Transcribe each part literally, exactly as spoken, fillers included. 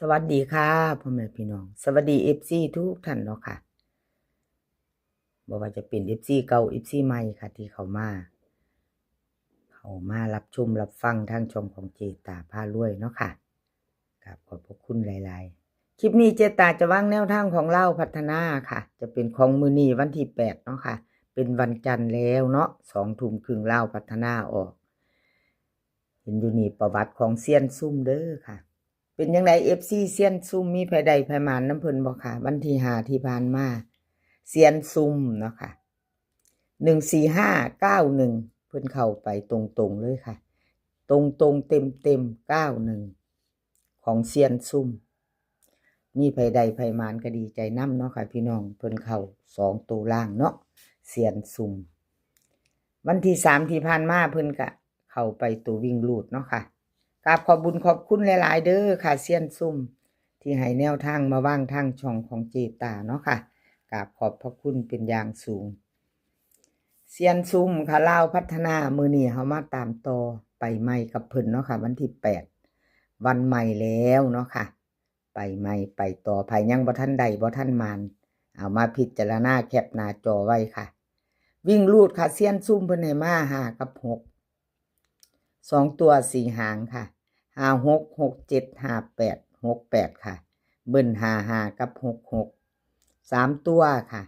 สวัสดีค่ะพ่อแม่พี่น้อง สวัสดี เอฟซี ทุกท่านเนาะค่ะ บ่ว่าจะเป็น เอฟซี เก่า เอฟซี ใหม่ค่ะ ที่เข้ามา เข้ามารับชมรับฟังทางช่องของเจตาพารวยเนาะค่ะ กราบขอบพระคุณหลายๆ คลิปนี้เจตาจะวางแนวทางของลาวพัฒนาค่ะ จะเป็นของมื้อนี้วันที่แปดเนาะค่ะ เป็นวันจันทร์แล้วเนาะ สองทุ่มครึ่งลาวพัฒนาออก เห็นอยู่นี่ประวัติของเซียนซุ่มเด้อค่ะ เป็นจั่งใด เอฟซี เซียนซุ่ม มีไผได้ไผหมานนำเพิ่นบ่ค่ะ วันที่ห้าที่ผ่านมา เซียนซุ่มเนาะค่ะ หนึ่งสี่ห้าเก้าหนึ่ง เพิ่นเข้าไปตรงๆเลยค่ะ ตรงๆเต็มๆ เก้าหนึ่ง ของเซียนซุ่ม มีไผได้ไผหมานก็ดีใจนำเนาะค่ะพี่น้อง เพิ่นเข้าสองตัวล่างเนาะ เซียนซุ่ม วันที่สามที่ผ่านมาเพิ่นก็เข้าไปตัววิ่งรูดเนาะค่ะ กราบขอบบุญขอบคุณหลายๆเด้อค่ะ เซียนซุ่ม ที่ให้แนวทางมาวางทางช่องของเจตาเนาะค่ะ กราบขอบพระคุณเป็นอย่างสูง เซียนซุ่มค่ะ ลาวพัฒนา มื้อนี้เฮามาตามต่อไปใหม่กับเพิ่นเนาะค่ะ วันที่แปด วันใหม่แล้วเนาะค่ะ ไปใหม่ไปต่อ ไผยังบ่ทันได้บ่ทันหมาน เอามาพิจารณาแคปหน้าจอไว้ค่ะ วิ่งรูดค่ะ เซียนซุ่มเพิ่นให้มาห้ากับหก สองตัวสี่หางค่ะ ห้าหก หกเจ็ด ห้าแปด หกแปด ค่ะ เบิ้ลห้าห้ากับหกหก สามตัวค่ะ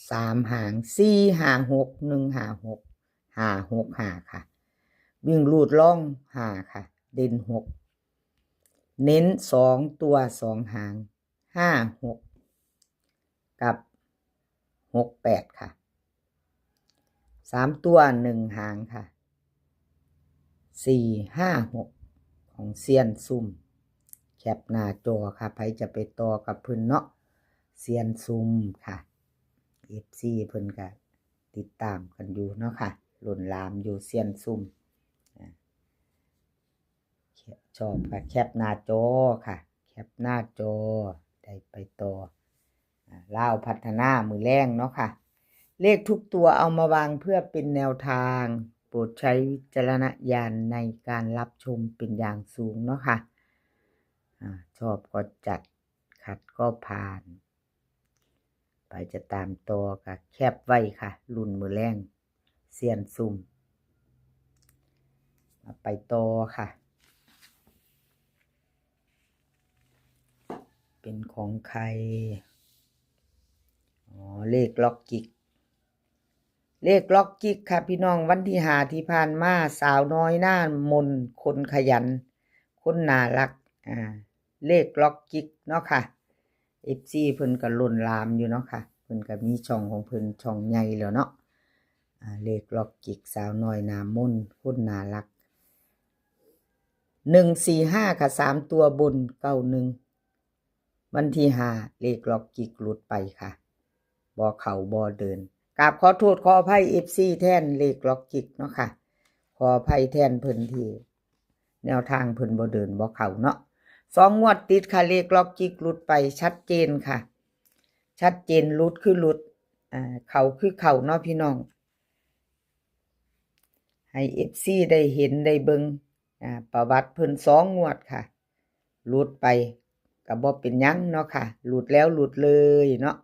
สามหาง สี่ห้าหก หนึ่งห้าหก ห้าหกห้า ค่ะ วิ่งรูดร่องห้าค่ะ เด่นหก เน้นสองตัวสองหาง ห้าหก กับ หกแปด ค่ะ สามตัวหนึ่งหางค่ะ สี่ห้าหก ของเซียนซุ่ม แคปหน้าจอค่ะ ไผจะไปต่อกับเพิ่นเนาะ เซียนซุ่มค่ะ เอฟซี เพิ่นก็ติดตามกันอยู่เนาะค่ะ ล้นหลามอยู่เซียนซุ่ม อ่า ชอบก็แคปหน้าจอค่ะ แคปหน้าจอ ได้ไปต่อ อ่า ลาวพัฒนามื้อแลงเนาะค่ะ เลขทุกตัวเอามาวางเพื่อเป็นแนวทาง โปรดใช้วิจารณญาณในการรับชมเป็นอย่างสูงเนาะค่ะ อ่า ชอบก็จัด ขัดก็ผ่าน ไผจะตามต่อก็แคปไว้ค่ะ ลุ้นมื้อแลง เซียนซุ่ม มาไปต่อค่ะ เป็นของใคร อ๋อ เลขล็อกจิก เลขล็อกจิกค่ะพี่น้อง วันที่ห้าที่ผ่านมา สาวน้อยหน้ามน คนขยัน คนน่ารัก อ่า เลขล็อกจิกเนาะค่ะ เอฟซี เพิ่นก็ล้นหลามอยู่เนาะค่ะ เพิ่นก็มีช่องของเพิ่น ช่องใหญ่แล้วเนาะ อ่า เลขล็อกจิก สาวน้อยหน้ามน คนน่ารัก หนึ่งสี่ห้า ค่ะ สามตัวบน เก้าหนึ่ง วันที่ห้า เลขล็อกจิกหลุดไปค่ะ บ่เข้าบ่เดิน กราบขอโทษขออภัย เอฟซี แทนเลขล็อกจิกเนาะค่ะ ขออภัยแทนเพิ่นที่แนวทางเพิ่นบ่เดินบ่เข้าเนาะ สองงวดติดค่ะ เลขล็อกจิกหลุดไป ชัดเจนค่ะ ชัดเจน หลุดคือหลุด อ่า เข้าคือเข้าเนาะพี่น้อง ให้ เอฟซี ได้เห็นได้เบิ่ง อ่า ประวัติเพิ่นสองงวดค่ะ หลุดไปก็บ่เป็นหยังเนาะค่ะ หลุดแล้วหลุดเลยเนาะ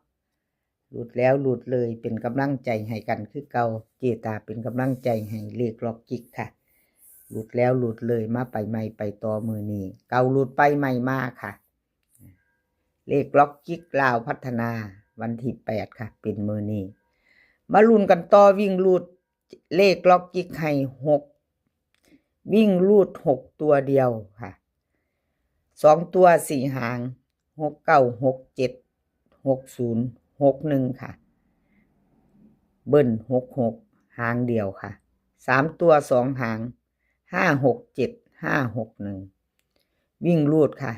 หลุดแล้วหลุดเลย เป็นกำลังใจให้กันคือเก่า เจตาเป็นกำลังใจให้เลขล็อกจิกค่ะ หลุดแล้วหลุดเลย มาไปใหม่ไปต่อมื้อนี้ เก่าหลุดไปใหม่มาค่ะ เลขล็อกจิกลาวพัฒนา วันที่แปดค่ะ เป็นมื้อนี้ มาลุ้นกันต่อ วิ่งรูด เลขล็อกจิกให้หก วิ่งรูดหกตัวเดียวค่ะ สองตัวสี่หาง หกเก้า หกเจ็ด หกศูนย์ หกหนึ่ง ค่ะ เบิ้ลหกหก หางเดียวค่ะ สามตัวสองหาง ห้าหกเจ็ด ห้าหกหนึ่ง วิ่งรูดค่ะ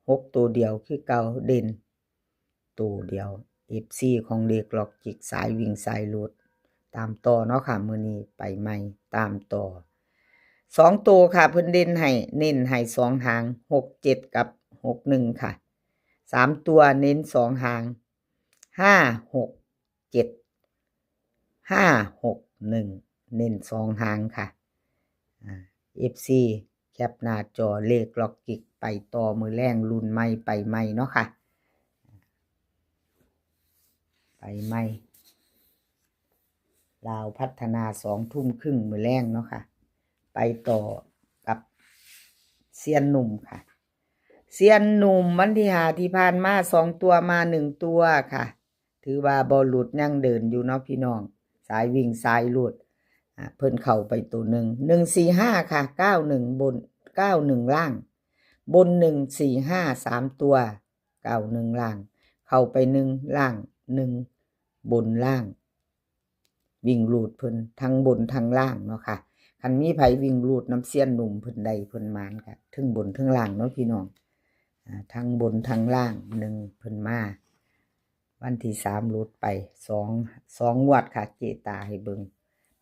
หกตัวเดียวคือเก่า เด่นตัวเดียว เอฟซี ของเลขล็อกจิก สายวิ่งสายรูด ตามต่อเนาะค่ะ มื้อนี้ไปใหม่ ตามต่อ สองตัวค่ะ เพิ่นเด่นให้ เน้นให้สองหาง หกเจ็ด กับ หกหนึ่ง ค่ะ สามตัวเน้นสองหาง ห้าหกเจ็ด ห้าหกหนึ่ง เน้นสองหางค่ะ อ่า เอฟซี แคปหน้าจอ เลขล็อกจิก ไปต่อมื้อแลง รุ่นใหม่ไปใหม่เนาะค่ะ ไปใหม่ ลาวพัฒนา สองทุ่มครึ่งมื้อแลงเนาะค่ะ ไปต่อกับเซียนหนุ่มค่ะ เซียนหนุ่มวันที่ห้าที่ผ่านมา สองตัวมาหนึ่งตัวค่ะ ถือว่าบ่หลุด ยังเดินอยู่เนาะพี่น้อง สายวิ่งสายหลุด อ่า เพิ่นเข้าไปตัวหนึ่ง หนึ่งสี่ห้าค่ะ เก้าหนึ่งบน เก้าหนึ่งล่าง บนหนึ่งสี่ห้า สามตัว เก้าหนึ่งล่าง เข้าไปหนึ่งล่างหนึ่ง บนล่าง วิ่งหลุดเพิ่นทั้งบนทั้งล่างเนาะค่ะ คันมีไผวิ่งหลุดนำเซียนหนุ่มเพิ่นได้เพิ่นหมานค่ะ ทั้งบนทั้งล่างเนาะพี่น้อง อ่า ทั้งบนทั้งล่างหนึ่งเพิ่นมา วันที่สามหลุดไป สอง สองงวดค่ะ เจตาให้เบิ่ง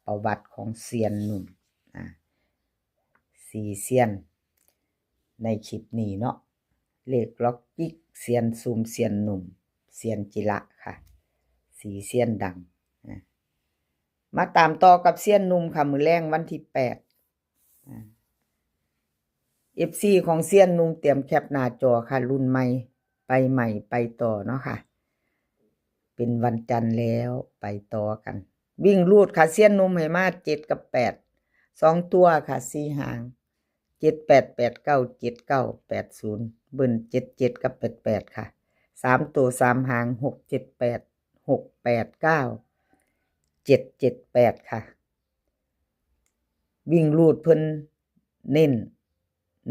ประวัติของเซียนหนุ่ม อ่า สี่เซียน ในคลิปนี้เนาะ เลขล็อกจิกเซียนซุมเซียนหนุ่ม เซียนจิระค่ะ สี่เซียนดัง อ่ะ มาตามต่อกับเซียนหนุ่มค่ะ มื้อแลงวันที่แปด อ่ะ เอฟซี ของเซียนหนุ่มเตรียมแคปหน้าจอค่ะ รุ่นใหม่ไปใหม่ไปต่อเนาะค่ะ เป็นวันจันทร์แล้ว ไปต่อกัน วิ่งหลุดค่ะ เซียนหนุ่มให้มาเจ็ดกับแปด สองตัวค่ะ สี่หาง เจ็ดแปด แปดเก้า เจ็ดเก้า แปดศูนย์ เบิ้ล เจ็ดเจ็ด กับ แปดแปด ค่ะ สามตัวสามหาง หกเจ็ดแปด หกแปดเก้า เจ็ดเจ็ดแปด ค่ะ วิ่งหลุดเพิ่นเน้น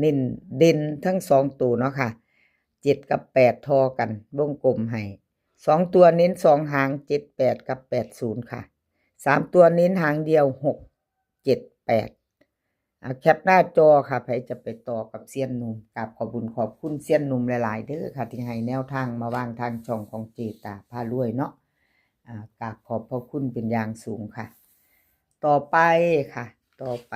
เน้นเด่นทั้งสองตัวเนาะค่ะ เจ็ดกับแปดทอกัน วงกลมให้ สองตัวเน้นสองหาง เจ็ดแปด กับ แปดศูนย์ ค่ะ สามตัวเน้นหางเดียว หกเจ็ดแปด อ่ะ แคปหน้าจอค่ะ ไผจะไปต่อกับเซียนหนุ่ม กราบขอบบุญขอบคุณเซียนหนุ่มหลายๆเด้อค่ะ ที่ให้แนวทางมาวางทางช่องของเจตาพารวยเนาะ อ่า กราบขอบพระคุณเป็นอย่างสูงค่ะ ต่อไปค่ะ ต่อไป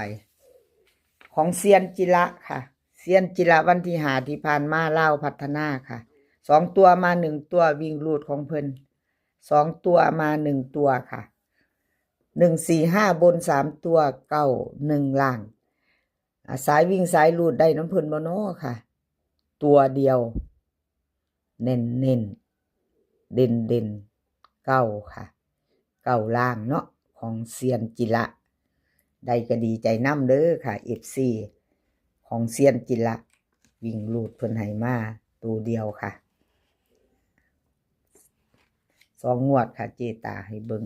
ของเซียนจิระค่ะ เซียนจิระวันที่ห้าที่ผ่านมา ลาวพัฒนาค่ะ สองตัวมาหนึ่งตัว วิ่งหลุดของเพิ่น สองตัวมาหนึ่งตัวค่ะ หนึ่งสี่ห้าบน สามตัว เก้าหนึ่งล่าง อ่า สายวิ่งสายหลุดได้นำเพิ่นบ่น้อค่ะ ตัวเดียว เน้นเน้น เด่นเด่น เก้าค่ะ เก้าล่างเนาะ ของเซียนจิระ ได้ก็ดีใจนำเด้อค่ะ เอฟซี ของเซียนจิระ วิ่งหลุดเพิ่นให้มาตัวเดียวค่ะ สองงวดค่ะ เจตาให้เบิ่ง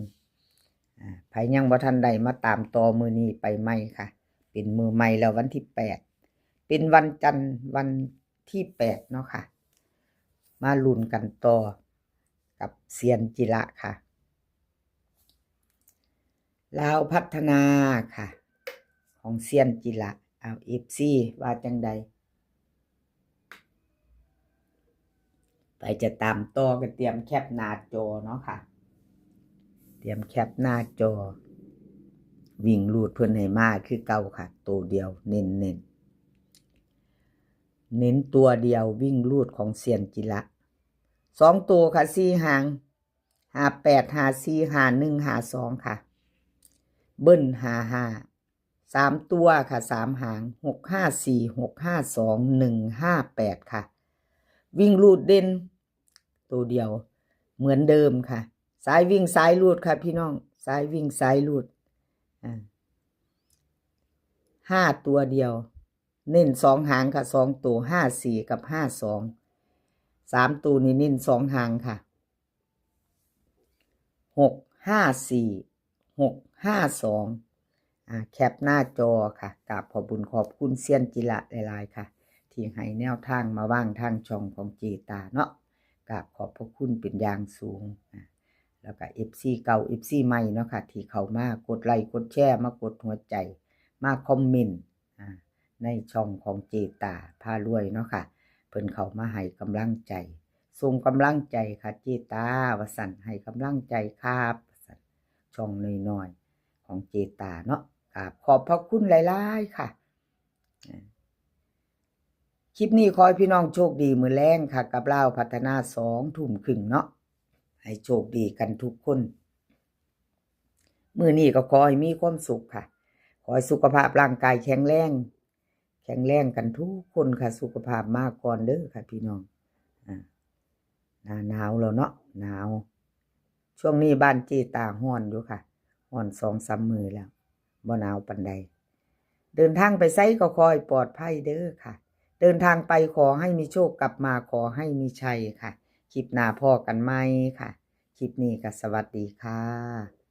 อ่า ไผยังบ่ทันได้มาตามต่อมื้อนี้ไปใหม่ค่ะ เป็นมื้อใหม่แล้ววันที่แปด เป็นวันจันทร์วันที่แปดเนาะค่ะ มาลุ้นกันต่อกับเซียนจิระค่ะ ลาวพัฒนาค่ะ ของเซียนจิระ เอา เอฟซี ว่าจังใด ไปจะตามต่อก็เตรียมแคปหน้าจอเนาะค่ะ เตรียมแคปหน้าจอ วิ่งหลุดเพิ่นให้มาคือเก่าค่ะ ตัวเดียวเน้นเน้น เน้นตัวเดียววิ่งหลุดของเซียนจิระ สองตัวค่ะ สี่หาง ห้าแปด ห้าสี่ ห้าหนึ่ง ห้าสองค่ะ เบิ้ล ห้าห้า สามตัวค่ะ สามหาง หกห้าสี่ หกห้าสอง หนึ่งห้าแปดค่ะ วิ่งหลุดเด่น ตัวเดียว เหมือนเดิมค่ะ สายวิ่งสายหลุดค่ะพี่น้อง สายวิ่งสายหลุด อ่า ห้าตัวเดียว เน้นสองหางค่ะ สองตัว ห้าสี่ กับ ห้าสอง สามตัวนี่เน้นสองหางค่ะ หกห้าสี่ หกห้าสอง อ่า แคปหน้าจอค่ะ กราบขอบบุญขอบคุณเซียนจิระหลายๆค่ะ ที่ให้แนวทางมาวางทางช่องของเจตาเนาะ กราบขอบพระคุณเป็นอย่างสูง อ่า แล้วก็ เอฟซี เก่า เอฟซี ใหม่เนาะค่ะ ที่เข้ามากดไลค์กดแชร์ มากดหัวใจ มาคอมเมนต์ อ่า ในช่องของเจตาพารวยเนาะค่ะ เพิ่นเข้ามาให้กำลังใจ ส่งกำลังใจค่ะเจตา ว่าซั่น ให้กำลังใจครับ ว่าซั่น ช่องน้อยๆของเจตาเนาะ กราบขอบพระคุณหลายๆค่ะ อ่า คลิปนี้ขอให้พี่น้องโชคดีมื้อแลงค่ะ กับลาวพัฒนา สองทุ่มครึ่งเนาะ ให้โชคดีกันทุกคน มื้อนี้ก็ขอให้มีความสุขค่ะ ขอให้สุขภาพร่างกายแข็งแรง แข็งแรงกันทุกคนค่ะ สุขภาพมาก่อนเด้อค่ะพี่น้อง อ่า หน้าหนาวแล้วเนาะ หนาว ช่วงนี้บ้านเจตาฮ้อนอยู่ค่ะ ฮ้อนสองสามมื้อแล้ว บ่หนาวปานใด เดินทางไปไสก็ขอให้ปลอดภัยเด้อค่ะ เดินทางไปขอให้มีโชค กลับมาขอให้มีชัยค่ะ คลิปหน้าพ้อกันใหม่ค่ะ คลิปนี้ก็สวัสดีค่ะ